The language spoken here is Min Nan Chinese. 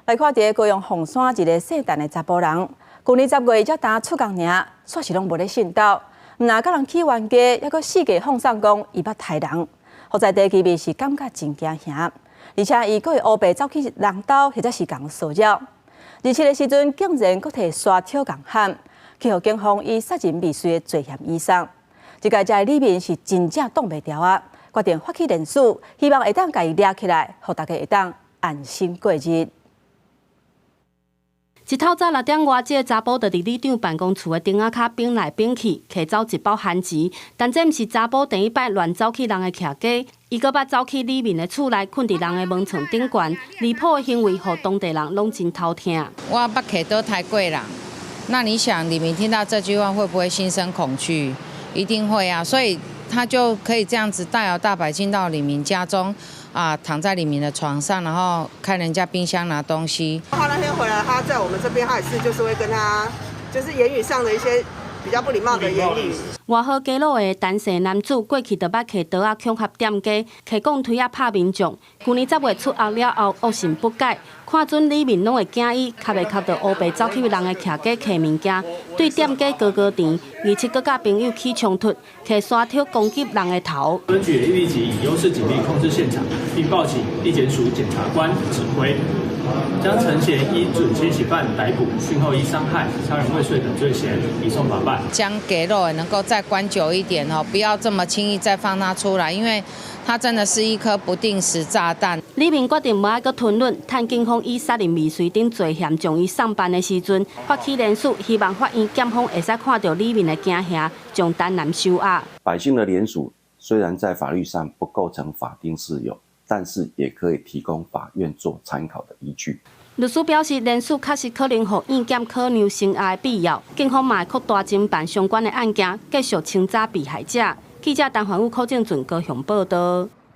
來看佇高雄鳳山一个姓陳的查埔人，舊年10月才當出工爾，煞是攏無咧信斗，毋但佮人起冤家，猶閣四界放送講伊捌刣人，予在地居民是感覺真驚嚇，而且伊閣會烏白走去人兜或者是共騷擾。27的時陣，竟然閣提沙石共砍，去予警方以殺人未遂的罪嫌移送。這擺這个里民是真正擋袂牢啊，決定發起連署，希望會當共伊掠起來，予大家會當安心過日。一透早6點外，這个查埔就佇里長辦公厝的燈仔跤反來反去，提走一包番薯。但這毋是查埔第一擺亂走去人的徛家，伊閣捌走去里民的厝內，睏佇人的門床頂懸，離譜的行為，予當地人攏真頭疼。我捌提刀刣過人，那你想，里民聽到這句話會不會心生恐懼？一定會啊，所以他就可以這樣子大搖大擺進到里民家中。啊，躺在里民的床上，然後看人家冰箱拿東西。他那天回來，他在我們這邊，他也是就是會跟他，就是言語上的一些比較不禮貌的言語。外號加魯的陳姓男子過去就捌提刀仔恐嚇店家，提鋼錘仔拍民眾。舊年10月出獄了後，惡性不改，看準里民攏會驚伊，較袂較就烏白走去人的徛家提物件，對店家高高甜，27閣佮朋友起衝突，提沙石攻擊人的頭。分局立即以優勢警力控制現場，並報請地檢署檢察官指揮，將陳賢依準嫌疑犯逮捕，訊後依傷害、殺人未遂等罪嫌移送法辦。將給肉能夠再關久一點哦，不要這麼輕易再放他出來，因為他真的是一顆不定時炸彈。里民決定無愛閣吞忍，趁警方以殺人未遂等罪嫌將伊送辦的時陣，發起連署，希望法院檢方會使看著里民的驚嚇，將陳男收押。百姓的聯署雖然在法律上不構成法定事由，但是也可以提供法院做參考的依據。律師表示，連署確實可能予院檢考量聲押的必要，警方嘛會擴大偵辦相關的案件，繼續清查被害者。記者陳環宇、柯正俊高雄報道。